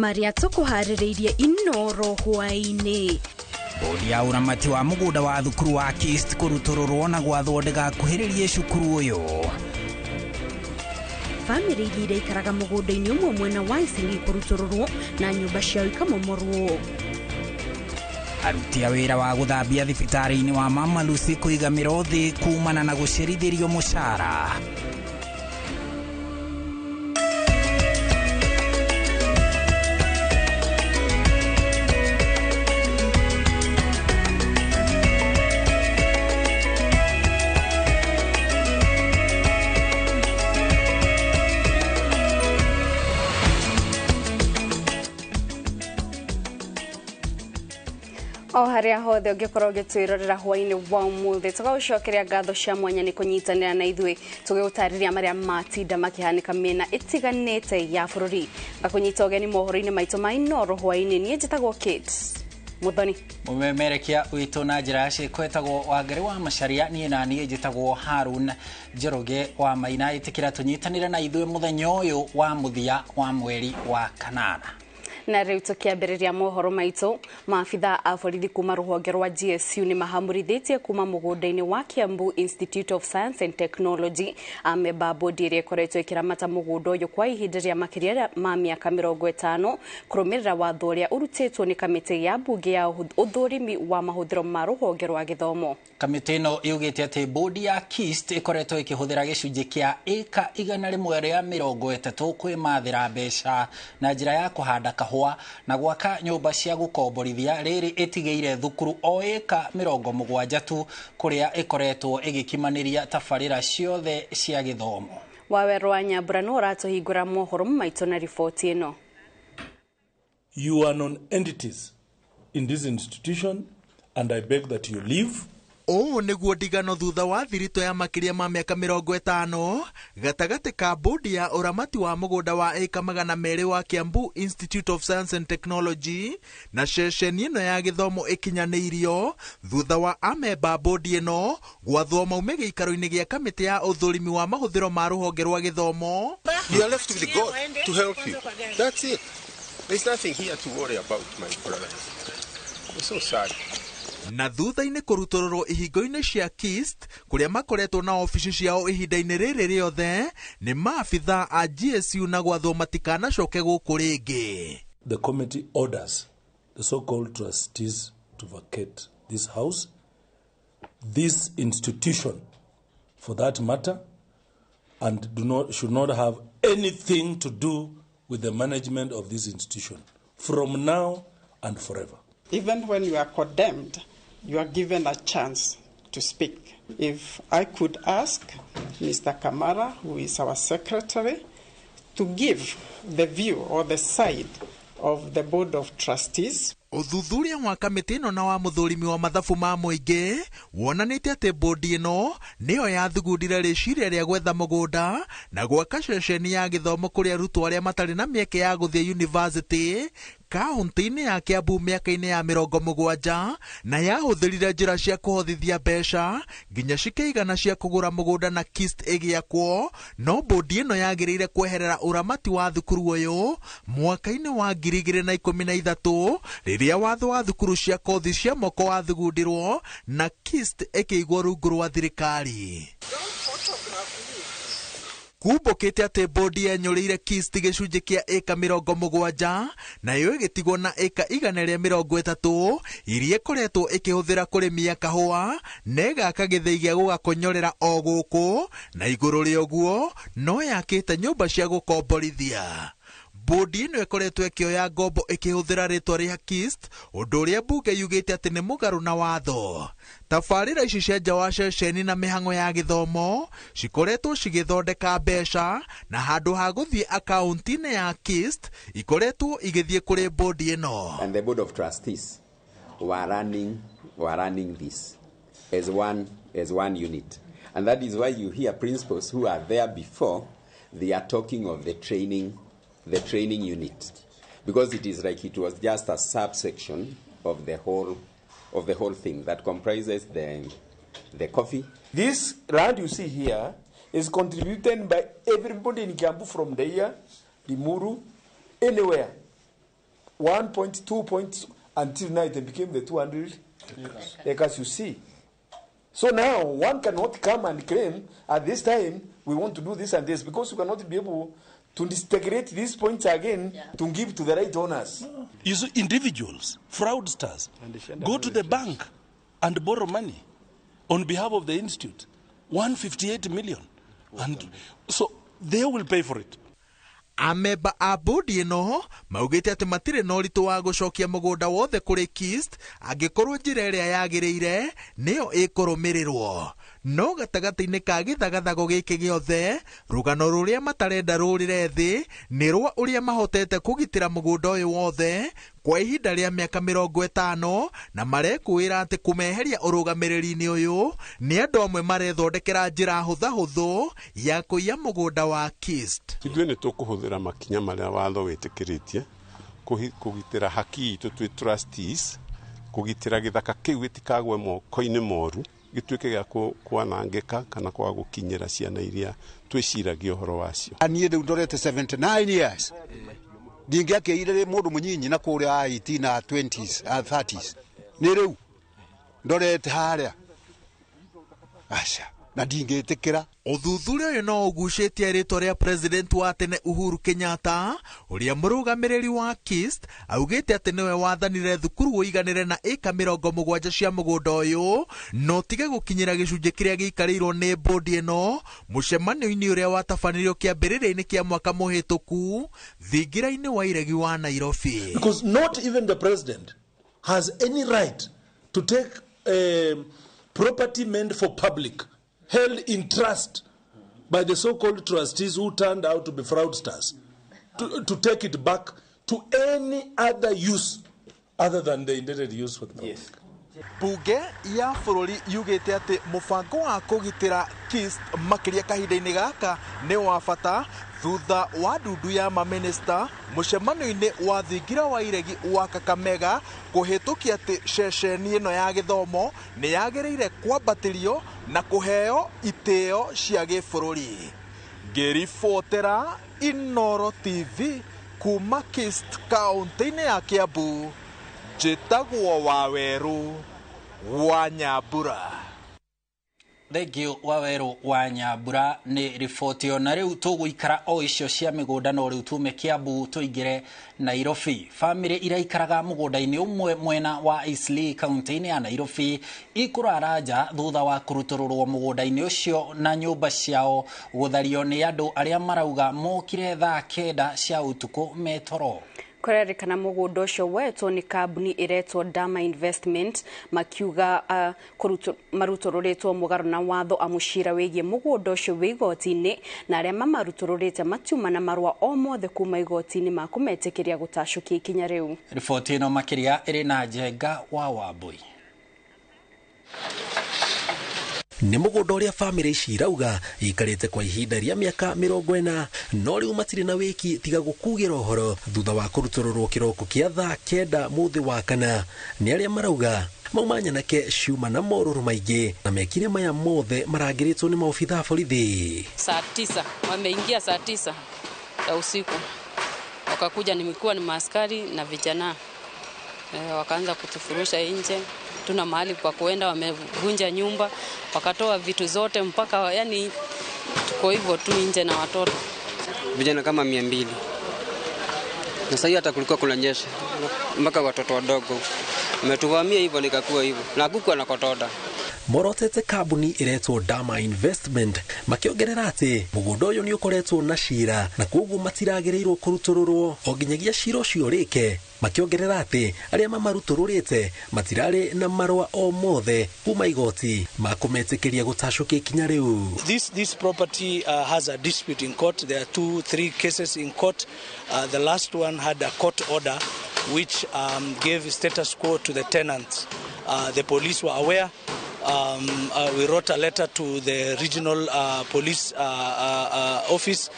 Marĩa tũkũharĩrĩirie Inoro hwaĩ-inĩ. Bodi ya ũramati wa mũgũnda wa thukuru wa KIST kũrutũrũrwo na gwathwo ndĩgakuhĩrĩrie cukuru ũyũ. Bamĩrĩ iria iraikaraga mũgũnda-inĩ ũmwe mwena wa Eastleigh kũrutũrũrwo na nyũmba ciao ikamomorwo. Aruti a wĩra wa gũthambia thibitarĩ-inĩ wa Mama Lucy kũiga mĩro thĩ kumana na gũcerithĩrio mũcara. O harĩa hothe ũngĩkorwo ũgĩtwĩrorera hwaĩ-inĩ wa ũmũthĩ, tũgagũcokeria ngatho cia mwanya nĩ kũnyitanĩra na ithuĩ tũgĩgũtarĩria marĩa matinda makĩhanĩka mĩena ĩtiganĩte ya bũrũri. Ngakũnyita ũgeni mohoro-inĩ maitũ ma Inoro hwaĩ-inĩ. Niĩ njĩtagwo Kate Muthoni. Mũmemerekia witũ na njĩra ya ciĩko etagwo Wangari wa Macharia, niĩ na niĩ njĩtagwo Harun Njoroge wa Maina. Ĩtĩkĩra tũnyitanĩre na ithuĩ mũthenya ũyũ wa mũthia wa mweri wa kanana. Na rĩu tũkĩambĩrĩria mohoro maitũ, maabitha a borithi kuma rũhonge rwa GSU nĩ mahamũrithĩtie kuma mũgũnda-inĩ wa Kiambu Institute of Science and Technology amemba bodi ĩrĩa ĩkoretwo ĩkĩramata mũgũnda ũyũ kwa ihinda rĩa makĩria ma mĩaka 50 kũrũmĩrĩra watho ũrĩa ũrutĩtwo nĩ kamĩtĩ ya mbunge ya ũthũrimi wa mahũthĩro ma rũhonge rwa gĩthomo. Kamĩtĩ ĩno yugĩte atĩ bodi ya KIST ĩkoretwo ĩkĩhũthĩra gĩcunjĩ kĩa ĩka 130 kwĩmathĩra mbeca na njĩra ya kũhanda kahũa na gwaka nyũmba cia gũkomborithia, rĩrĩ ĩtigĩire thukuru o ĩka 70 tu kũrĩa ĩkoretwo ĩgĩkimanĩria tabarĩra ciothe cia gĩthomo. Wawerũ wa Nyambura no ũratũhingũra mohoro maitũ na riboti ĩno. You are non-entities in this institution and I beg that you leave. Ũũ nĩguo ndigano thutha wa thiritũ ya makĩria ma mĩaka 50 gatagatĩ ka bodi ya ũramati wa mũgũnda wa ĩka 200 wa Kiambu Institute of Science and Technology na ceceni ĩno ya gĩthomo ĩkinyanĩirio thutha wa amemba bodi ĩno gwathwo maume gĩikaro-inĩ gĩa kamĩtĩ ya ũthũrimi wa mahũthĩro ma rũhonge rwa gĩthomo. You are left with God to help you. That's it. There's nothing here to worry about, my brothers. It's so sad. Na thutha-inĩ kũrutũrũrwo ihingo-inĩ cia KIST kũrĩa makoretwo na obici ciao ihinda-inĩ rĩrĩ rĩothe nĩ maabitha a GSU na gwathwo matikanacoke gũkũ rĩngĩ. The committee orders the so-called trustees to vacate this house, this institution for that matter, and should not have anything to do with the management of this institution from now and forever. Even when you are condemned, you are given a chance to speak. If I could ask Mr. Kamara, who is our secretary, to give the view or the side of the Board of Trustees. Ũthuthuria wa kamĩtĩ ĩno na wa mũthũrimi wa mathabu ma mũingĩ wonanĩtie atĩ bodi ĩno nĩyo yathugundire rĩciria rĩa gwetha mũgũnda na gwaka ceceni ya gĩthomo kũrĩ arutwo arĩa matarĩ na mĩeke ya gũthiĩ yunivasĩtĩ kaunti-inĩ ya Kiambu mĩaka-inĩ ya 70 na yahũthĩrire njĩra cia kũhothithia mbeca nginya cikĩigana cia kũgũra mũgũnda na KIST ĩgĩakwo. No bodi ĩno yagĩrĩire kweherera ũramati wa thukuru ũyũ mwaka-inĩ wa 2013 rĩrĩa watho wa thukuru cia kothi cia moko wathugundirwo na KIST ĩkĩigwo rungu rwa thirikari. Kumbũkĩte atĩ bodi yenyũrĩire KIST gĩcunjĩ kĩa ĩka 70 nayo ĩgĩtigwo na ĩka 130 iria ĩkoretwo ĩkĩhũthĩra kũrĩmia kahũa na ĩgaka gĩthĩi gĩa gũgakonyorera o gũkũ, na igũrũ rĩa ũguo no yakĩte nyũmba cia gũkomborithia. Bodi ĩno ĩkoretwo ĩkĩoya ngombo ĩkĩhũthĩra rĩtwa rĩa KIST, ũndũ ũrĩa mbunge yugĩte atĩ nĩ mũgarũ na watho. Tabarĩra ici cia nja wa ceceni na mĩhang'o ya gĩthomo cikoretwo cigĩthondeka mbeca na handũ ha gũthiĩ akaunti-inĩ ya KIST ikoretwo igĩthiĩ kũrĩ bodi ĩno. And the board of trustees were running this as one unit, and that is why you hear principals who are there before, they are talking of the training unit, because it is like it was just a subsection of the whole thing that comprises the coffee. This land you see here is contributed by everybody in Kiambu from Deia, Limuru, anywhere. 1.2 points until now it became the 200 acres you see. So now one cannot come and claim at this time we want to do this and this, because you cannot be able to disintegrate these points again to give to the right owners. You see, individuals, fraudsters, go to the bank and borrow money on behalf of the institute, 158 million. And so they will pay for it. Amemba a bodi ĩno maugĩte atĩ matirĩ na ũritũ wa gũcokia mũgũnda wothe kũrĩ KIST angĩkorwo njĩra ĩrĩa yagĩrĩire nĩyo ĩkũrũmĩrĩrwo. No gatagatĩ-inĩ ka gĩthagathago gĩkĩ gĩothe, rũgano rũrĩa matarenda rũrĩre thĩ nĩ rwa ũrĩa mahotete kũgitĩra mũgũnda ũyũ wothe kwa ihinda rĩa mĩaka 50, na marekũĩra atĩ kũmeheria ũrũgamĩrĩri-inĩ ũyũ nĩ andũ amwe marethondekera njĩra hũthahũthũ ya kũiya mũgũnda wa KIST. Ithuĩ nĩ tũkũhũthĩra makinya marĩa watho wĩtĩkĩrĩtie kũgitĩra haki itũ twĩ trustees, kũgitĩra gĩthaka kĩu gĩtikagwe moko-inĩ moru, gĩtuĩke gĩa kwanangĩka kana kwaga gũkinyĩra ciana iria twĩciragia ũhoro wacio. Niĩ rĩu ndorete 79 years ndingĩakĩire mũndũ mũnyinyi na kũrĩa 18 na 20s 30s nĩ rĩu ndorete harĩa aca na ndingĩtĩkĩra. Ũthuthuria ũyũ no ũgucĩtie rĩtwa rĩa president wa tene Uhuru Kenyatta, ũrĩa mũrũgamĩrĩri wa KIST augĩte atĩ nĩwe wathanire thukuru ũiganĩre na ĩka 70 cia mũgũnda ũyũ, no tige gũkinyĩra gĩcunjĩ kĩrĩa gĩikarĩirwo nĩ bodi ĩno mũcemanio-inĩ ũrĩa watabanirio kĩambĩrĩria-inĩ kĩa mwaka mũhĩtũku thingira-inĩ wa iregi wa Nairobi. Because not even the president has any right to take property meant for public held in trust by the so-called trustees who turned out to be fraudsters, to take it back to any other use other than the intended use for the public. Yes. Bunge ya bũrũri yugĩte atĩ mũbango wa kũgitĩra KIST makĩria kahinda-inĩ gaka nĩ wa bata thutha wa ndundu ya mamĩnĩsta mũcemanio-inĩ wa thingira wa iregi wa Kakamega kũhĩtũkia atĩ ceceni ĩno ya gĩthomo nĩ yagĩrĩire kwambatĩrio na kũheo itĩo cia gĩbũrũri. Ngĩribotera Inooro TV kuma KIST kaũntĩ-inĩ ya Kiambu, njĩtagwo Wawerũ wa Nyambura. Thengiũ Wawerũ wa Nyambura nĩ riboti ĩyo. Na rĩu tũgũikara o icio cia mĩgũnda, no rĩu tume Kiambu tũingĩre Nairobi. Bamĩrĩ iraikaraga mũgũnda-inĩ ũmwe mwena wa Eastleigh kaunti-inĩ ya Nairobi ikũrara nja thutha wa kũrutũrũrwo mũgũnda-inĩ ũcio na nyũmba ciao gũthario nĩ andũ arĩa marauga mokire thaa 9 cia ũtukũ metoro. Kũrerĩkana mũgũnda ũcio wetwo nĩ kambuni ĩretwo Dama Investment, makiuga marutũrũrĩtwo mũgarũ na watho amu cira wĩgiĩ mũgũnda ũcio wĩ igoti-inĩ, na arĩa mamarutũrũrĩte matiuma na marũa o mothe kuma igoti-inĩ ma kũmetĩkĩria gũtacũkia ikinya rĩu. Riboti ĩno makĩria ĩrĩ na Njenga wa Wambui. Nĩ mũgũnda ũrĩa bamĩrĩ ici irauga ikarĩte kwa ihinda rĩa mĩaka 40, no rĩu matirĩ na wĩki tiga gũkugĩra ũhoro thutha wa kũrutũrũrwo kĩroko kĩa thaa 9 mũthĩ wa kana nĩ arĩa marauga mauma nyanake ciuma na morũrũ maingĩ na mekire maya mothe marangĩrĩtwo nĩ maobitha a borithi. Saa 9 wameingia, saa 9 ya usiku wakakuja, nimekuwa ni maaskari na vijana wakaanza kutufurusha nje. Tuna mahali kwa kuenda, wamevunja nyumba, wakatoa vitu zote mpaka yani tuko hivyo tu nje na watoto. Vijana kama 200. Na sasa hata kulikuwa kunanyesha mpaka watoto wadogo. Umetuvamia hivyo nikakuwa hivyo. Na kuku anakotoda. Morotete kambuni iretwo Dama Investment makiongerera atĩ mũgũnda ũyũ nĩ ũkoretwo na cira na koguo matiragĩrĩirwo kũrutũrũrwo o nginyagia cira ũcio ũrĩke. Makiongerera atĩ arĩa mamarutũrũrĩte matirarĩ na marũa o mothe kuma igoti ma kũmetĩkĩria gũtacũkia ikinya rĩu. This property has a dispute in court. There are 2-3 cases in court. The last one had a court order which gave status quo to the tenants. The police were aware. We wrote a letter to the regional police office,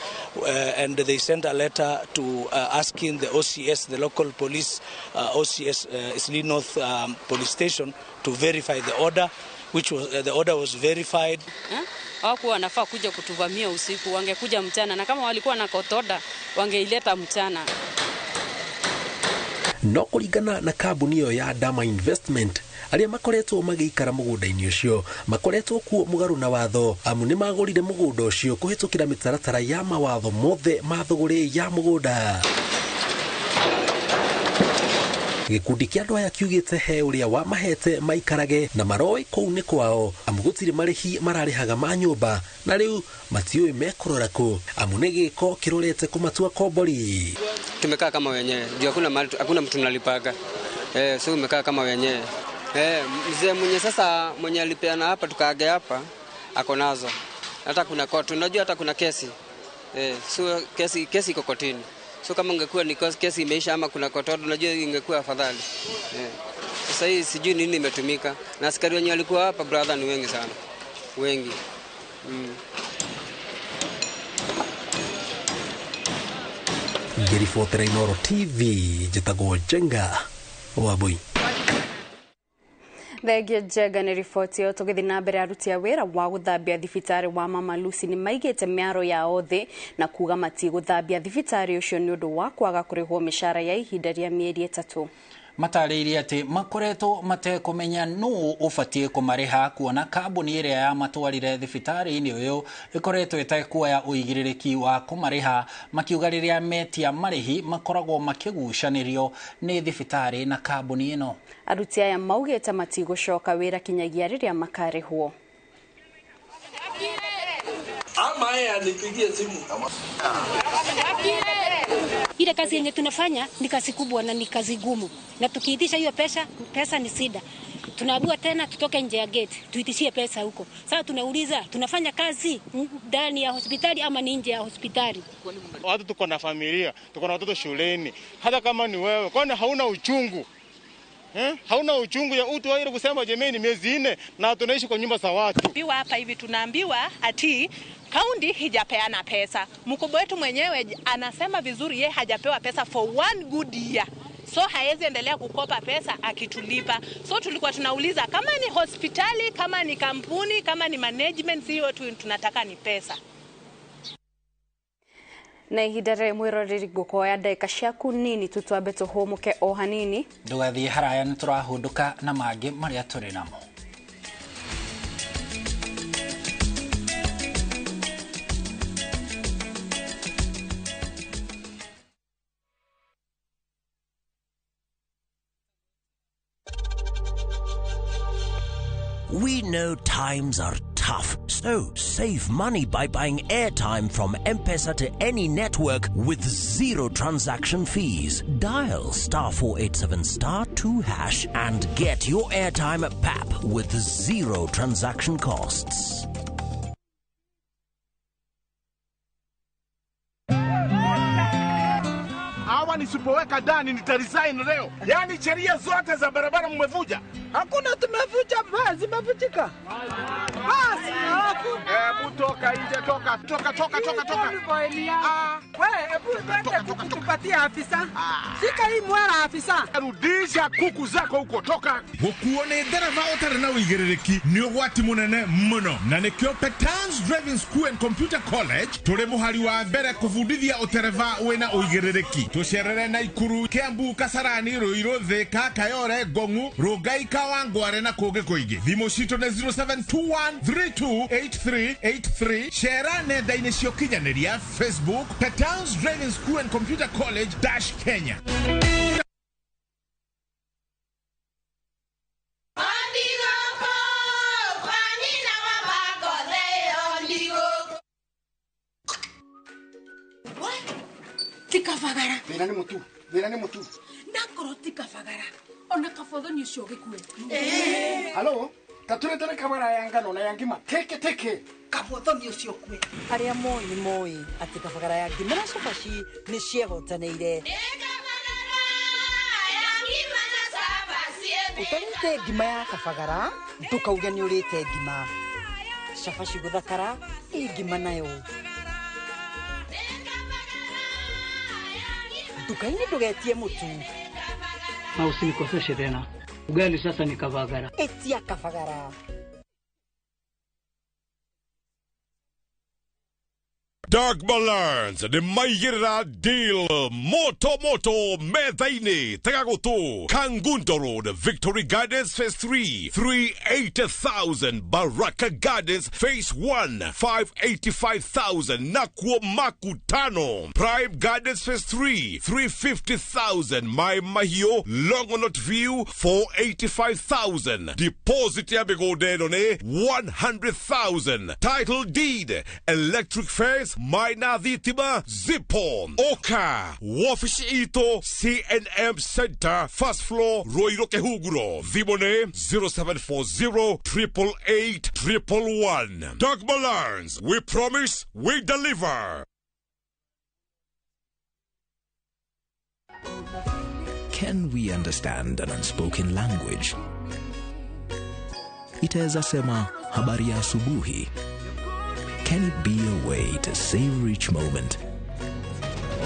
and they sent a letter to asking the OCS, the local police OCS, Eastleigh North Police Station, to verify the order, which was the order was verified. Hawakuwa wanafaa kuja kutuvamia usiku, wangekuja mchana, na kama walikuwa na kotoda wangeileta mchana. No kũringana na kambuni ĩyo ya Dama Investment, arĩa makoretwo magĩikara mũgũnda-inĩ ũcio makoretwo kuo mũgarũ na watho, amu nĩ magũrire mũgũnda ũcio kũhĩtũkĩra mĩtaratara ya mawatho mothe ma thũgũrĩ ya mũgũnda. Gĩkundi kĩa andũ aya kiugĩte he ũrĩa wamahete maikarage na maroĩ kũu nĩ kwao, amu gũtirĩ marĩhi mararĩhaga ma nyũmba, na rĩu matiũĩ mekũrora kũ, amu nĩ gĩko kĩrorete kũmatua kombori. Tumekaa kama wenyewe juu hakuna mahali, hakuna mtu tunalipaga. So umekaa kama wenyewe. Mzee mwenye sasa mwenye alipeana hapa tukaage hapa ako nazo. Hata kuna court, unajua hata kuna kesi. So kesi iko kotini. So kama ungekuwa ni kesi imeisha ama kuna court order, unajua ingekuwa afadhali. Sasa hii sijui nini imetumika. Na askari wenye walikuwa hapa brother ni wengi sana. Wengi. Ngĩribotera Inooro TV, njĩtagwo Njenga Wambui. Thengia Njenga nĩ riboti ĩyo. Tũgĩthiĩ na mbere, aruti a wĩra wa gũthambia thibitarĩ wa Mama Lucy nĩ maigĩte mĩaro yao thĩ na kuga matigũthambia thibitarĩ ũcio nĩ ũndũ wa kwaga kũrĩhwo mĩcara ya ihinda rĩa mĩeri 3. Matarĩirie atĩ makoretwo matekũmenya nũ ũbatiĩ kũmarĩha, kuona kambuni ĩrĩa yamatwarire thibitarĩ-inĩ ũyũ ĩkoretwo ĩtekuoya ũigĩrĩrĩki wa kũmarĩha, makiuga rĩrĩa metia marĩhi makoragwo makĩgucanĩrio nĩ thibitarĩ na kambuni ĩno. Aruti aya maugĩte matigũcoka wĩra kinyagia rĩrĩa makarĩhwo. Ama yeye anipigie simu. Ile kazi yenye tunafanya ni kazi kubwa na ni kazi gumu, na tukiitisha hiyo pesa ni shida. Tunaambiwa tena tutoke nje ya gate tuitishie pesa huko. Sasa tunauliza, tunafanya kazi ndani ya hospitali ama ni nje ya hospitali? Watu tuko na familia, tuko na watoto shuleni. Hata kama ni wewe, kwani hauna uchungu? Hauna uchungu ya utu wa kusema jamani miezi 4 na tunaishi kwa nyumba za watu. Tunaambiwa hapa hivi, tunaambiwa ati kaunti hijapeana pesa. Mkubwa wetu mwenyewe anasema vizuri ye hajapewa pesa for one good year. So haezi endelea kukopa pesa akitulipa. So tulikuwa tunauliza kama ni hospitali, kama ni kampuni, kama ni management, sio tu tunataka ni pesa. Na ihinda rĩrĩ mwĩroreri ngũkoya ndagĩka ciaku nini tu twambe tũhũmũke o hanini. Ndũgathiĩ haraya, nĩ tũrahũndũka na mangĩ marĩa tũrĩ namo. We know times are tough, so save money by buying airtime from M-Pesa to any network with zero transaction fees. Dial *487*2# and get your airtime at PAP with zero transaction costs. Hawa nisipoweka ndani nitaresign leo. Yaani sheria zote za barabara mmevuja. Hakuna tumevuja, zimevunjika. Basi hakuna. Hebu toka nje, toka. Toka toka toka toka. Wewe hebu twende kuku tupatie afisa. Shika hii mwera afisa. Rudisha kuku zako huko, toka. Gukuo nĩ ndereba ũtarĩ na ũigĩrĩrĩki nĩ ũgwati mũnene mũno, na nĩkĩo Petans Driving School and Computer College tũrĩ mũhari wa mbere kũbundithia ũtereba wĩna ũigĩrĩrĩki. Tũcerere Naikuru, Kiambu, Kasarani, Ruiru, Thika, Kayore, Ngong'u, Rongai, Kawangware na kũngĩ kũingĩ. Thimũ citũ nĩ 0721328383. Cera nenda-inĩ cia ũkinyanĩria Facebook Petans Driving School and Computer College - Kenya. Tikabagara. Thĩna nĩ mũtu. Thĩna nĩ mũtu. Nakorwo tikabagara. Ona kabothoni ũcio gĩkue. Halo, taturetere kabara ya ngano na ya ngima. Teke teke. Kabothoni ũcio kue. Arĩa moĩ nĩ moĩ atĩ kabagara ya ngima na cabaci nĩ ciehotanĩire. Ũtarĩte ngima ya kabagara, ndũkauge nĩ ũrĩte ngima. Cabaci gũthakara, ĩ ngima nayo. Nduka-inĩ ndũgetie mũtu. Na usinikoseshe tena. Ugali sasa ni kabagara. Etia kabagara. Dagma Lands nĩ maigĩrĩra deal moto moto metha-inĩ. Tega gũtũ. Kangundo Road, Victory Gardens Phase 3, 380,000. Baraka Gardens Phase 1, 585,000. Nakuo Makutano Prime Gardens Phase 3, 350,000. Mai Mahiu Longonot View, 485,000. Deposit ya mĩgũnda ĩno nĩ 100,000. Title deed, electric fence, maina thitima zipo. Oka wabici itũ CNM Center, first floor, Ruiru Kihunguro. Thimũ nĩ 0740 888 111. Dagma Lands, we promise, we deliver. Can we understand an unspoken language? Itaweza sema habari ya asubuhi. Can it be a way to savor each moment?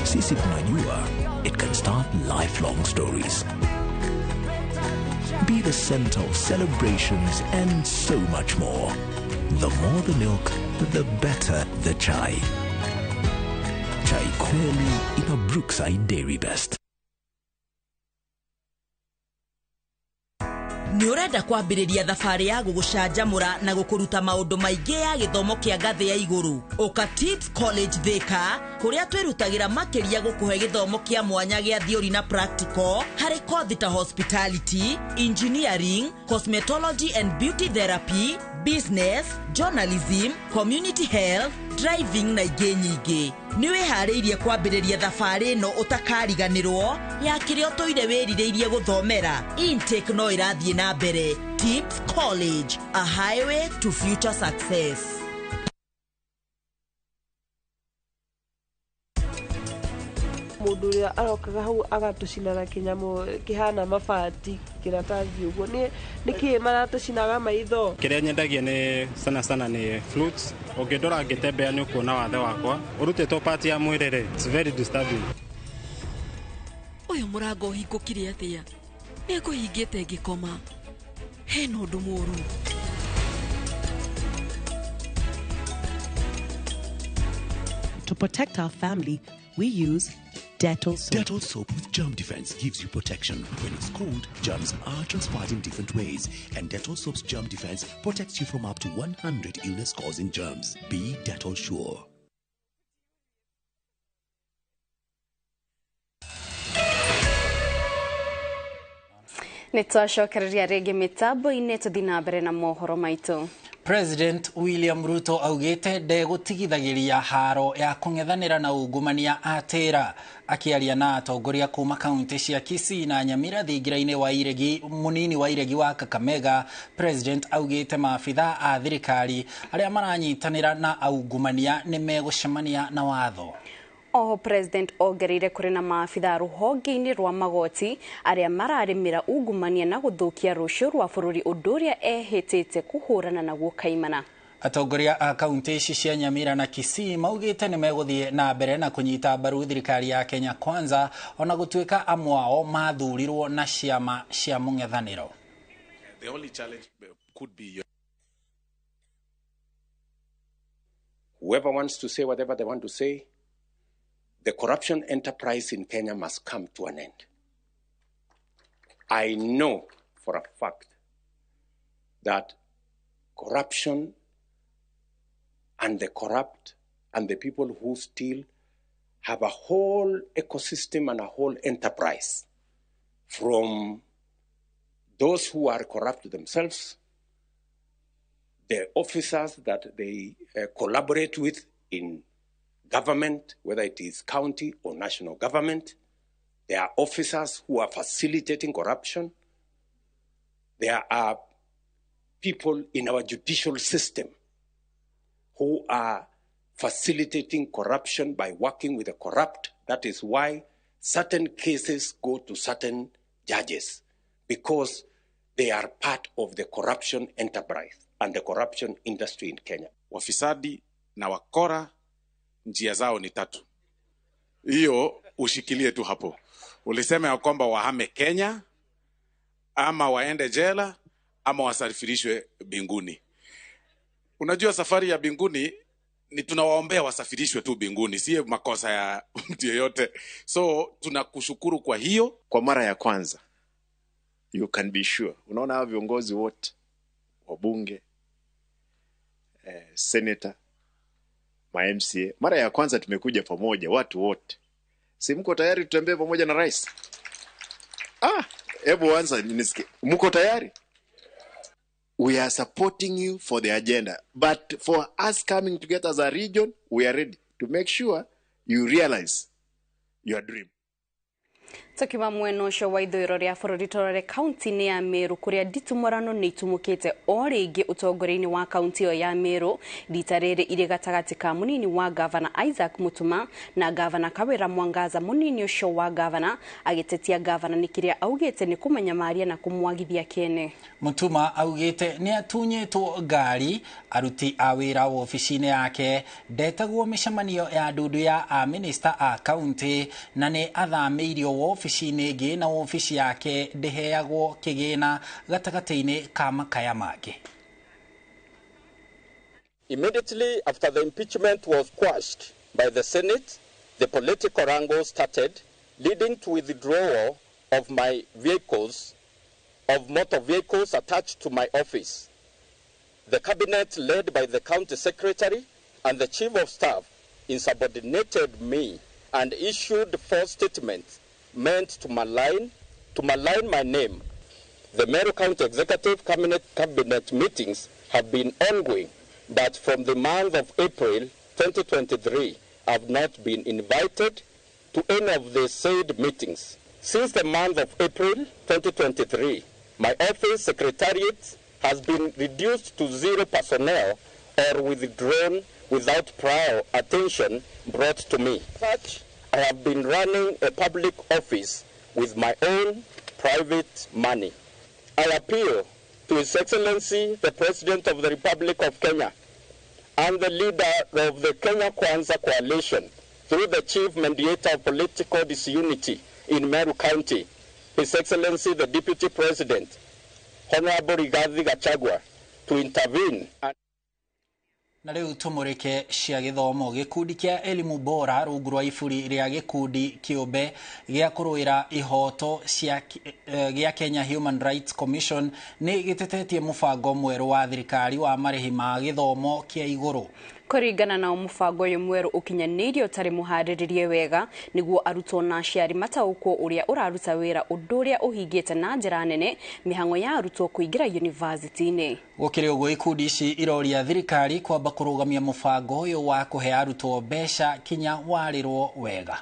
Sisi tunajua it can start lifelong stories. Be the center of celebrations and so much more. The more the milk, the better the chai. Chai kweli ina Brookside Dairy Best. Nĩ ũrenda kwambĩrĩria thabarĩ ya gũgũcanjamũra na gũkũruta maũndũ maingĩ ya gĩthomo kĩa ngathĩ ya igũrũ. Ũka Tips College Thika, kũrĩa twĩrutagĩra makĩria gũkũhe gĩthomo kĩa mwanya gĩa theory na practical harĩ kothi ta hospitality, engineering, cosmetology and beauty therapy, business, journalism, community health, driving na ingĩ nyingĩ. Nĩ wĩharĩirie kwambĩrĩria thabarĩ ĩno ũtakariganĩrwo ya kĩrĩa ũtũire wĩrirĩirie gũthomera. Intake no ĩrathiĩ na mbere. Tips College, a highway to future success. Mũndũ ũrĩa arokaga hau agatũcina na kĩnyamũ kĩhana mabati kĩratathi ũguo nĩ kĩĩ maratũcinaga maitho. Kĩrĩa nyendagia nĩ sana sana nĩ fruits. Ũngĩndora ngĩtembea nĩ ũkuona wathe wakwa ũrutĩtwo part ya mwĩrĩ rĩ, it's very disturbing. Ũyũ mũrango ũhingũkire atĩa? Nĩ ngũhingĩte ngĩkoma. Hena ũndũ mũũru. To protect our family, we use Dettol soap. Dettol soap with germ defense gives you protection. When it's cold, germs are transferred in different ways, and Dettol soap's germ defense protects you from up to 100 illness-causing germs. Be Dettol sure. Nĩ twacokereria rĩngĩ mĩtambo-inĩ tũthiĩ na mbere na mohoro maitũ. President William Ruto augĩte ndegũtigithagĩria haro ya kũng'ethanĩra na ungumania atĩra. Akĩaria na atongoria kuma kaunti cia Kisii na Nyamira thingira-inĩ wa iregi mũnini wa iregi wa Kakamega, President augĩte maabitha a thirikari arĩa maranyitanĩra na aungumania nĩ megũcemania na watho. Oho President ongereire kũrĩ na maabitha rũhonge-inĩ rwa magoti arĩa mararĩmĩra ungumania na gũthũkia rũciũ rwa bũrũri, ũndũ ũrĩa ehĩtĩte kũhũrana naguo kaimana. Atongoria a kaunti ici cia Nyamira na Kisii maugĩte nĩ megũthiĩ na mbere na kũnyita mbaru thirikari ya Kenya Kwanza ona gũtuĩka amwe ao mathurirwo na ciama cia mũng'ethanĩro. The only challenge could be whoever wants to say whatever they want to say. The corruption enterprise in Kenya must come to an end. I know for a fact that corruption and the corrupt and the people who steal have a whole ecosystem and a whole enterprise, from those who are corrupt themselves, the officers that they collaborate with in government, whether it is county or national government. There are officers who are facilitating corruption. There are people in our judicial system who are facilitating corruption by working with the corrupt. That is why certain cases go to certain judges, because they are part of the corruption enterprise and the corruption industry in Kenya. Wafisadi na wakora njia zao ni tatu. Hiyo ushikilie tu hapo. Ulisema ya kwamba wahame Kenya, ama waende jela, ama wasafirishwe binguni. Unajua safari ya binguni Ni tunawaombea wasafirishwe tu mbinguni, si makosa ya mtu yeyote. So tunakushukuru kwa hiyo. Kwa mara ya kwanza, you can be sure, unaona hawa viongozi wote, wabunge, senator, ma MCA, mara ya kwanza tumekuja pamoja watu wote. Si mko tayari tutembee pamoja na rais? Hebu anza nisikie. Mko tayari? We are supporting you for the agenda, but for us coming together as a region, we are ready to make sure you realize your dream. Tukiwa mwena ũcio wa ithũĩro rĩa bũrũri tũrore kaunti-inĩ ya Meru kũrĩa nditimũrano nĩ itumũkĩte o rĩngĩ ũtongoria-inĩ wa kaunti ĩyo ya Meru, rita rĩrĩ irĩ gatagatĩ ka mũnini wa gavana Isaac Mutuma na gavana Kawĩra Mwangaza. Mũnini ũcio wa gavana agĩtetia gavana nĩ kĩrĩa augĩte nĩ kũmanyamaria na kũmwagithia kĩene. Mutuma augĩte nĩ atunyĩtwo ngari aruti a wĩra wobici-inĩ yake, ndetagwo mĩcemanio ya ndundu ya amĩnĩsta a kaunti na nĩ athamĩirio wobici-inĩ ĩngĩ na wobici yake ndĩheagwo kĩgĩna gatagatĩ-inĩ ka makaya mangĩ. Immediately after the impeachment was quashed by the Senate, the political wrangle started, leading to withdrawal of my vehicles, of motor vehicles attached to my office. The cabinet, led by the county secretary and the chief of staff, insubordinated me and issued false statements meant to malign my name. The Meru County Executive Cabinet meetings have been ongoing, but from the month of April 2023, I have not been invited to any of the said meetings. Since the month of April 2023, my office secretariat has been reduced to zero personnel or withdrawn without prior attention brought to me. Such, I have been running a public office with my own private money. I appeal to His Excellency, the President of the Republic of Kenya, and the leader of the Kenya Kwanza Coalition, through the Chief Mediator of Political Disunity in Meru County, His Excellency the Deputy President, Honorable Rigathi Gachagua, to intervene. Na rĩu tũmũrĩke cia gĩthomo. Gĩkundi kĩa Elimu Bora rungu rwa iburi rĩa gĩkundi kĩũmbe gĩa kũrũĩra ihoto cia gĩa Kenya Human Rights Commission nĩ gĩtetetie mũbango mwerũ wa thirikari wa marĩhi ma gĩthomo kĩa igũrũ. Kũringana na mũbango ũyũ mwerũ ũkinyanĩirie ũtarĩ mũharĩrĩrie wega nĩguo arutwo na aciari mataũkwo ũrĩa ũraruta wĩra, ũndũ ũrĩa ũhingĩte na njĩra nene mĩhang'o ya arutwo kũingĩra yunivasĩtĩ-inĩ. Gũkĩrĩ ũguo, ikundi ici iroria thirikari kwamba kũrũgamia mũbango ũyũ wa kũhe arutwo mbeca kinya warĩrwo wega.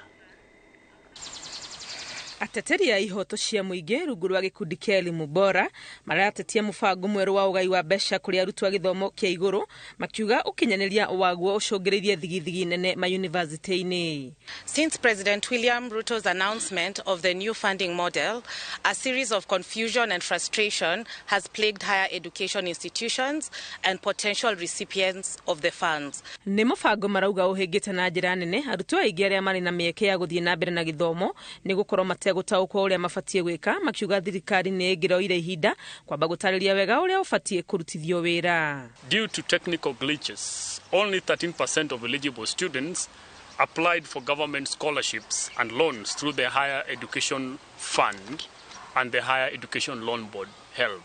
Ateteri a ihoto cia mũingĩ rungu rwa gĩkundi kĩa Elimu Bora maratetia mũbango mwerũ wa ũgai wa mbeca kũrĩ arutwo a gĩthomo kĩa igũrũ, makiuga ũkinyanĩria waguo ũcũngĩrĩirie thigithigi nene mayunivasĩtĩ-inĩ. Since President William Ruto's announcement of the new funding model, a series of confusion and frustration has plagued higher education institutions and potential recipients of the funds. Nĩ mũbango marauga ũhĩngĩte na njĩra nene arutwo aingĩ arĩa marĩ na mĩeke ya gũthiĩ na mbere na gĩthomo nĩ gũkorwo mategũtaũkwo ũrĩa mabatiĩ gwĩka, makiuga thirikari nĩ ĩngĩroire ihinda kwamba gũtarĩria wega ũrĩa ũbatiĩ kũrutithio wĩra. Due to technical glitches, only 13% of eligible students applied for government scholarships and loans through the Higher Education Fund and the Higher Education Loan Board, HELB.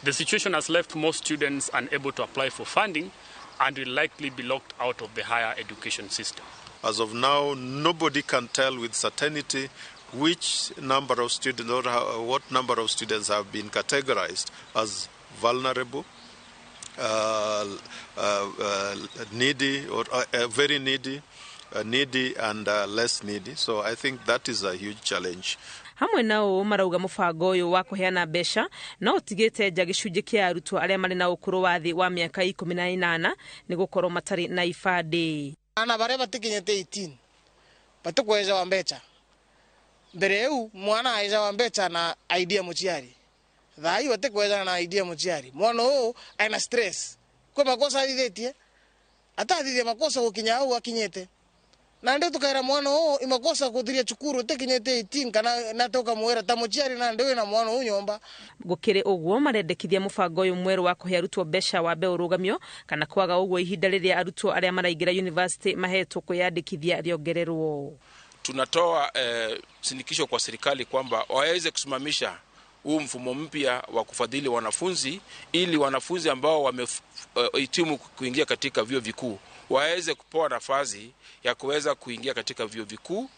The situation has left most students unable to apply for funding and will likely be locked out of the higher education system. As of now, nobody can tell with certainty which number of students or what number of students have been categorized as vulnerable, needy, or very needy, needy and less needy. So I think that is a huge challenge. Hamwe na ũũ marauga mũbango ũyũ wa kũheana mbeca no ũtigĩte nja gĩcunjĩ kĩa arutwo arĩa marĩ na ũkũrũ wa thĩ wa mĩaka 18 nĩ gũkorwo matarĩ na ibandĩ. Ana baria batikinyĩte 18 batikweja mbeca mbere eu mwana aiza mbeca na ID ya muciari thai batikwejana na ID ya muciari mwana ũũ aina stress kwa makosa athithĩtie atathithie makosa gũkinya hau akinyĩte. Na ndi tukaira mwana uu imakosa kuthiria cukuru itikinyite 18 kana na tukamwira ta muciari na ndi wina mwana uu nyomba. Gukiri uguo marendekithia mubango uyu mweru wa kuhe arutwo mbeca wambe urugamio kana kwaga uguo ihinda riria arutwo aria maraingira university mahetwo kwiyandikithia riongererwo. Tunatoa sinikisho kwa serikali kwamba waweze kusimamisha huu mfumo mpya wa kufadhili wanafunzi ili wanafunzi ambao wamehitimu kuingia katika vyuo vikuu waweze kupewa nafasi ya kuweza kuingia katika vyuo vikuu.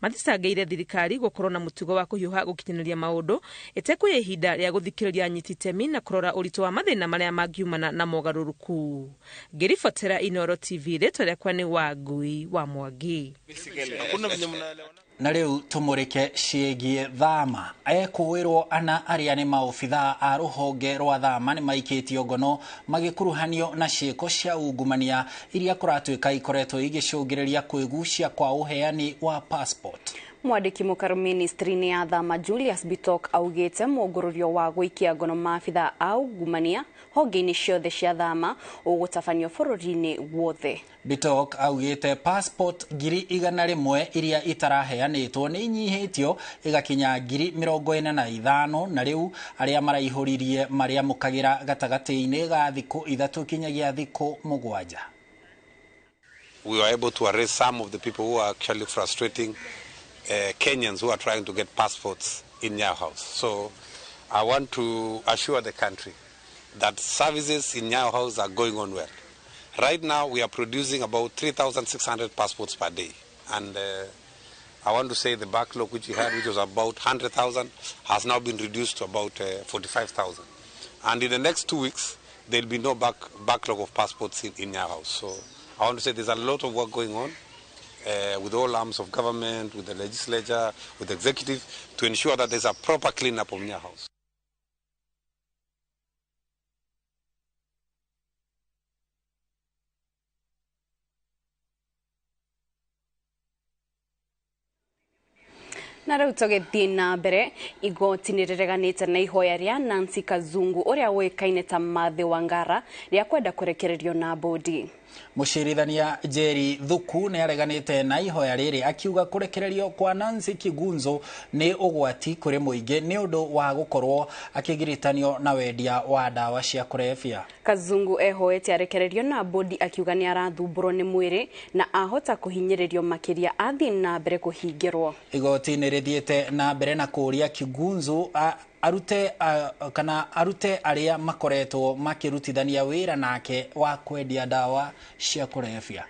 Mathicangeire thirikari gukorwo na mutugo wa kuhiuha gukinyaniria maundu itekuya ihinda ria guthikiriria anyiti itemi na kurora uritu wa mathina maria mangiumana na mogaruruku. Ngiribotera Inoro TV, ritwa riakwa ni Wangui wa Mwangi. Na riu tumurike ciĩgiĩ thama. Ekũĩrwo ana arĩa nĩ maobithaa a rũhonge rwa thama nĩ maikĩtio ngono magĩkuruhanio na ciĩko cia ungumania iria kũratuĩka ikoretwo igĩcũngĩrĩria kwĩgucia kwa ũheani wa passport. Mwandĩki mũkaru ministry-inĩ ya thama Julius Bitok augĩte mũngũrũrio wa gũikia ngono maabithaa a ungumania honge-inĩ ciothe cia thama ũgũtabanio bũrũri-inĩ wothe. Bitok augĩte passport 100,000 iria itaraheanĩtwo nĩ inyihĩtio igakinya 45,000 na rĩu arĩa maraihũririe marĩamũkagĩra gatagatĩ-inĩ ga thikũ 3 kinyagia thikũ 7. We were able to arrest some of the people who are actually frustrating Kenyans who are trying to get passports in Nyayo House. So I want to assure the country that services in Nyayo House are going on well. Right now we are producing about 3,600 passports per day. And I want to say the backlog which we had, which was about 100,000, has now been reduced to about 45,000. And in the next 2 weeks, there will be no backlog of passports in Nyayo House. So I want to say there's a lot of work going on with all arms of government, with the legislature, with the executive, to ensure that there's a proper cleanup of Nyayo House. Na rĩu tũgĩthiĩ na mbere, igoti nĩ rĩreganĩte na ihoya rĩa Nancy Kazungu ũrĩa ũĩkaine ta Mathe Wangara rĩa kwenda kũrekererio na bodi. Mũcirithania Jerry Thuku nĩ areganĩte na ihoya rĩrĩ akiuga kũrekererio kwa Nancy Kigunzo nĩ ũgwati kũrĩ mũingĩ nĩ ũndũ wa gũkorwo akĩgiritanio na wendia wa ndawa cia kũrebia. Kazungu ehoete arekererio na bodi akiuga nĩ arathumbũrwo nĩ mwĩrĩ na ahota kũhinyĩrĩrio makĩria athiĩ na mbere kũhingĩrwo. Igoti nĩ rĩthiĩte na mbere na kũũria Kigunzo arute kana arute arĩa makoretwo makĩrutithania wĩra nake wa kwendia ndawa cia kũrebia.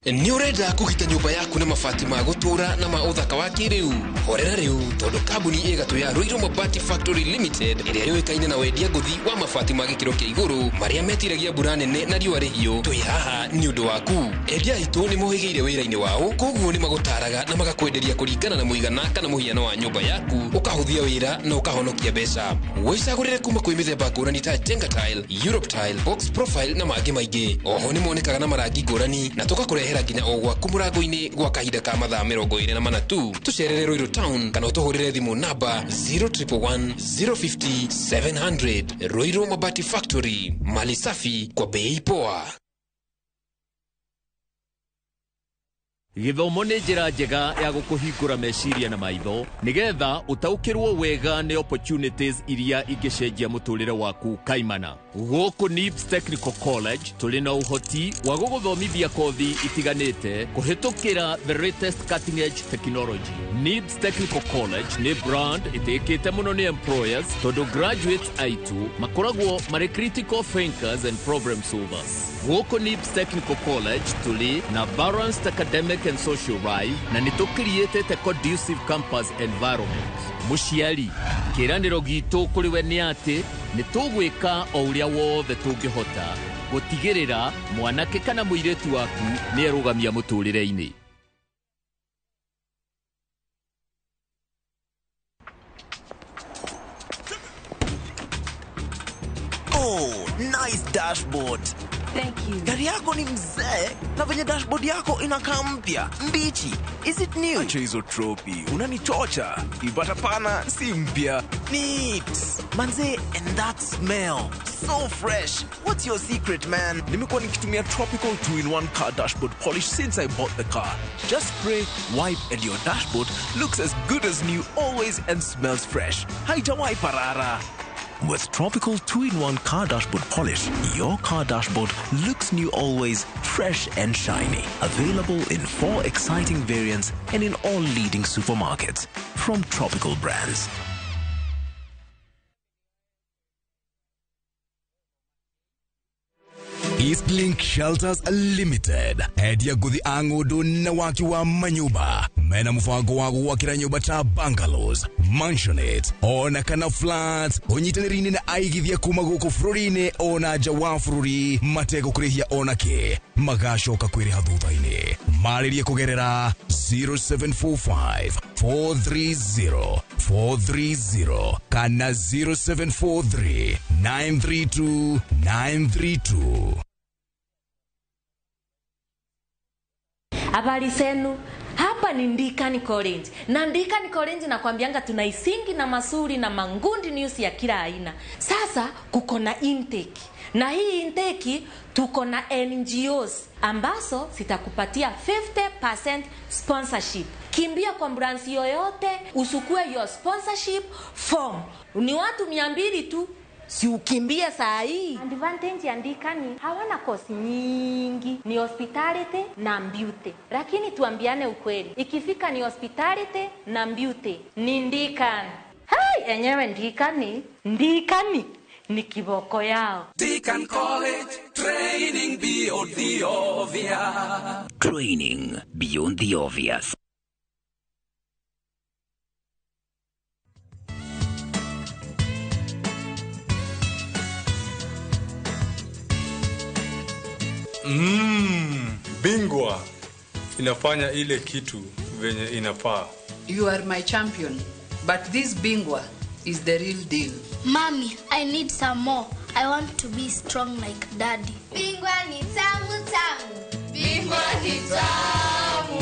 Nĩ ũrenda kũgita nyũmba yaku na mabati ma gũtũũra na ma ũthaka wa kĩrĩu? Horera rĩu tondũ kambuni ĩgatũ ya Ruiru Mabati Factory Limited ĩrĩa yũĩkaine na wendia ngũthi wa mabati ma gĩkĩro kĩa igũrũ marĩa metiragia mbura nene na riũa rĩhiũ, twĩ haha nĩ ũndũ waku. Endia aitũ nĩ mohĩgĩire wĩra-inĩ wao, koguo nĩ magũtaraga na magakwenderia kũringana na mũigana kana mũhiano wa nyũmba yaku, ũkahũthia wĩra na ũkahonokia mbeca. Wĩcagũrĩre kuma kwĩ mĩthemba ngũrani ta Jenga Tile, Europe Tile, Box Profile na mangĩ maingĩ. Oho nĩ monekaga na marangi ngũrani na tũgakũrehera nginya o gwaku mũrango-inĩ gwa kahinda ka mathaa 24 tu. Tũcerere Ruiru Town kana ũtũhũrĩre thimũ namba 0111 050 700. Ruiru Mabati Factory, mali safi kwa bei poa. Gĩthomo nĩ njĩra njega ya gũkũhingũra meciria na maitho nĩgetha ũtaũkĩrwo wega nĩ opportunities iria ingĩcenjia mũtũrĩre waku kaimana. Gũkũ NIBS Technical College tũrĩ na ũhoti wa gũgũthomithia kothi itiganĩte kũhĩtũkĩra the latest cutting edge technology. NIBS Technical College nĩ brand ĩtĩkĩte mũno nĩ employers tondũ graduates aitũ makoragwo marĩ critical thinkers and problem solvers. Gũkũ NIBS Technical College tũrĩ na balanced academic and social life na nĩ tũkiriĩtĩte conducive campus environment. Mũciari, kĩĩranĩro gitũ kũrĩ we nĩ atĩ nĩ tũgwĩka o ũrĩa wothe tũngĩhota gũtigĩrĩra mwanake kana mũirĩtu waku nĩ erũgamia mũtũrĩre-inĩ. Oh, nice dashboard. Thank you. Gari yako ni mzee na venye dashboard yako inakaa mpya mbichi. Is it new? Acha hizo tropi, unanichocha. Ipata pana si mpya. Neat. Manze, and that smell. So fresh. What's your secret, man? Nimekuwa nikitumia Tropical 2-in-1 car dashboard polish since I bought the car. Just spray, wipe and your dashboard looks as good as new always and smells fresh. Haijawai parara. With Tropical 2-in-1 car dashboard polish, your car dashboard looks new always, fresh and shiny. Available in 4 exciting variants and in all leading supermarkets. From Tropical Brands. Eastlink Shelters Limited endia ngũthi a ng'ũndũ na waki wa manyũmba mena mũbango wa gwakĩra nyũmba ta bungalows, mansionettes ona kana flats ũnyitanĩri-inĩ na aigithia kuma gũkũ bũrũri-inĩ ona nja wa bũrũri mategũkũrĩhia ona kĩ magacoka kwĩrĩha thutha-inĩ. Marĩrie kũgerera 0745 430 430 kana 0743 932 932. Habari zenu, hapa ni Ndikani College. Na Ndikani College nakwambianga tuna isingi na masuri na mangundi news ya kila aina. Sasa kuko na intake. Na hii intake tuko na NGOs ambazo zitakupatia 50% sponsorship. Kimbia kwa branch yoyote usukue your sponsorship form. Ni watu 200 tu. Si ukimbie saa hii. Advantage ya Ndikani hawana kosi nyingi, ni hospitality na beauty. Lakini tuambiane ukweli, ikifika ni hospitality na beauty ni Ndikani. Hai, enyewe Ndikani, Ndikani ni kiboko yao. Deacon College, training beyond the obvious. Training beyond the obvious. Bingwa inafanya ile kitu venye inafaa. You are my champion, but this Bingwa is the real deal. Mommy, I need some more. I want to be strong like daddy. Bingwa ni tamu tamu. Bingwa ni tamu.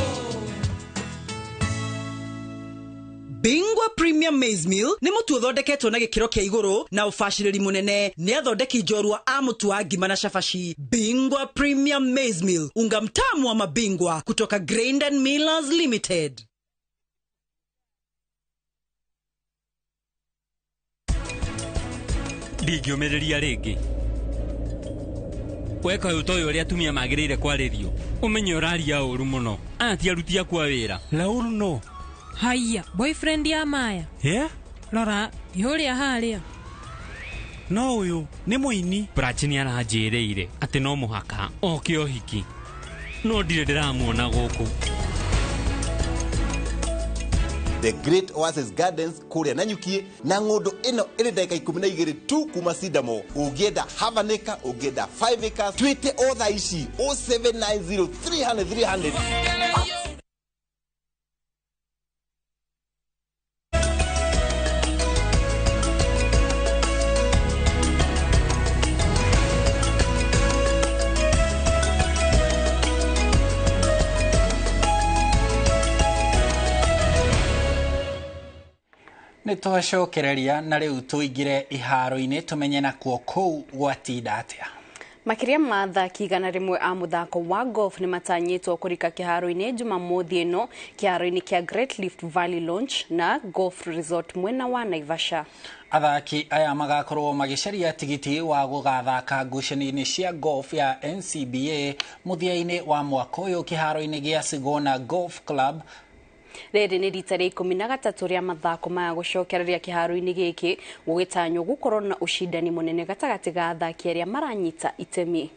Bingwa Premium Maize Meal nĩ mũtu ũthondeketwo na gĩkĩro kĩa igũrũ na ũbacĩrĩri mũnene nĩ athondeki njorua a mũtu wa ngima na cabaci. Bingwa Premium Maize Meal, unga mtamu wa mabingwa kutoka Grain and Millers Limited. Ndingĩũmĩrĩria rĩngĩ. Weka ũyũ toyũ ũrĩa atumia magĩrĩire kwarĩrio. Ũmenye ũraria ũru mũno. Aya ti aruti aku a wĩra. Lauru no. Haiya, boyfriend ya Maya. Yeah? Rora, yũrĩa harĩa. No ũyũ nĩ mũini. Brachi nĩ aranjĩrĩire atĩ no mũhaka oke ũhiki. No ndirĩ ndĩramuona gũkũ. The Great Oasis Gardens kũrĩa Nanyuki na ng'ũndũ ĩno ĩrĩ ndagĩka 12 tu kuma Sidamo. Ũngĩenda half an acre, ũngĩenda 5 acres, twĩte o thaa ici 0790 300 300. Nĩ twacokereria na rĩu tũingĩre iharo-inĩ tũmenye nakuo kũu gwatinda atĩa. Makĩria ma athaki 100 a mũthako wa golf nĩ matanyĩtwo kũrika kĩharo-inĩ Jumamothi ĩno kĩharo-inĩ kĩa Great Rift Valley Lodge na Golf Resort mwena wa Naivasha. Athaki aya magakorwo magĩcaria tigiti wa gũgathaka ngucanio-inĩ cia golf ya NCBA mũthia-inĩ wa mwaka ũyũ kĩharo-inĩ gĩa Sigona Golf Club. Rĩrĩ nĩ rita rĩa 13 rĩa mathako maya gũcokereria kĩharo-inĩ gĩkĩ gũgĩtanywo gũkorwo na ũcindani mũnene gatagatĩ ga athaki arĩa maranyita itemi.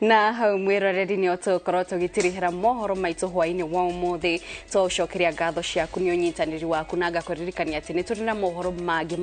Na hau mwiroreri ni tũgũkorwo tũgĩtirihĩra mohoro maitũ hwaĩ-inĩ wa ũmũthĩ. Twaũcokeria ngatho ciaku nĩ ũnyitanĩri waku na ngakũririkania atĩ nĩ tũrĩ na mohoro mangĩ.